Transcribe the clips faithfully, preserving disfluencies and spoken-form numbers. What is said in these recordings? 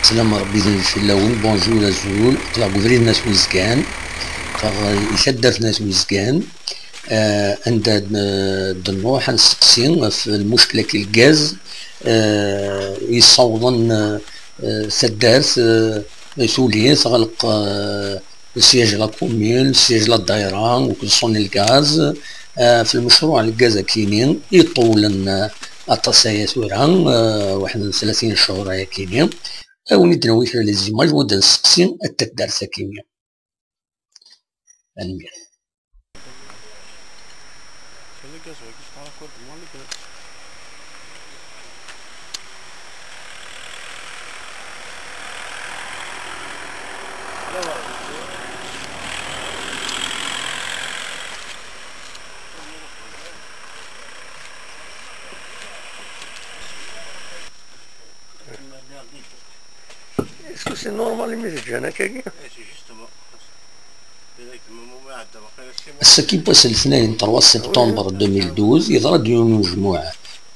Slam Rebbi d fell-awen, bonjour, azul, aql-aɣ deg ubrid n At Wizgan, aql-aɣ i taddart n At Wizgan, eh, anda d-, d-nruḥ ad nesteqsi ɣef lmuckla-agi n lgaz, eh, yessawḍen, eh, taddart, eh, tuli tɣelq, eh, le siège de la commune, le siège de la daïra, akked Sonelgaz, eh, ɣef lmecruɛ n lgaz akini, iṭulen, eh, aṭas aya tura, eh, waḥed n tlatin cchur ayakini. Ad wen-id-nawi kra les images, u ad nesteqsi at taddart akini. Tanemmirt. Est-ce que c'est normal imi d-ǧǧan akkagi? Ass-agi n wass n letnayen, trois septembre deux mille douze, yeḍra-d yiwen n ujmuɛ,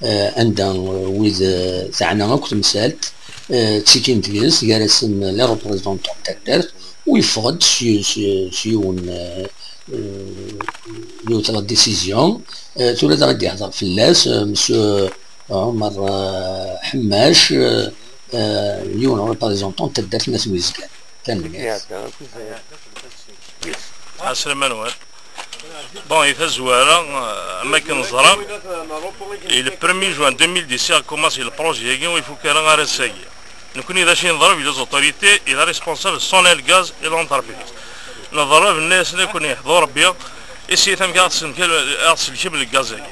eh, anda, eh, wid, eh, teɛna akk temsalt, eh, ttikin deg-s, gar-asen les représentants n taddart, u yeffeɣ-d s, s, s yiwen, eh, eh, yiwet la décision, eh, tura ad d-ihder fell-as, eh, monsieur Ɛumer, eh, Ḥemmac, eh, eh, yiwen n représentants n taddart n At Wizgan. Tanemmirt. Ɛeslama-nwen. Bon, i tazwara, eh, am akken ẓran, i le premier juin deux mille dix i commencé le projet-agi, ur ifuk ara ar ass-agi. Nekkni d acu i neḍleb i les autorités, i les responsables Sonelgaz i l'entreprise. Neḍleb, nniɣ-asen, nekkni, ḥḍu Rebbi, i si amek ara ɣ-tselkem, ara ɣ-tselkem lgaz-agi.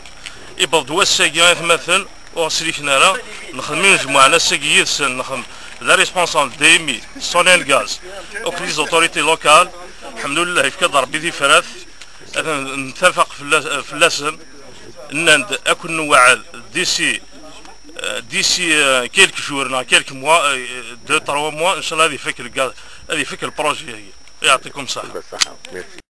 Iwweḍ-d wass-agi, atmaten, ur ɣ-sliken ara, nexdem imejmuɛen ass-agi yid-sen, nexdem les responsables D M I, Sonelgaz, akked les autorités locales, lḥemdullah, yefka-d Rebbi tifrat, ad n-, nettafaq fella-, fell-asen, nnan-d ad ken-nweɛɛed d'ici, euh, d'ici, euh, quelques jours, neɣ quelques mois, euh, deux, trois mois, inchallah, ad ifak lgaz, ad ifak le projet-agi. Yeɛṭikum ṣṣeḥḥa.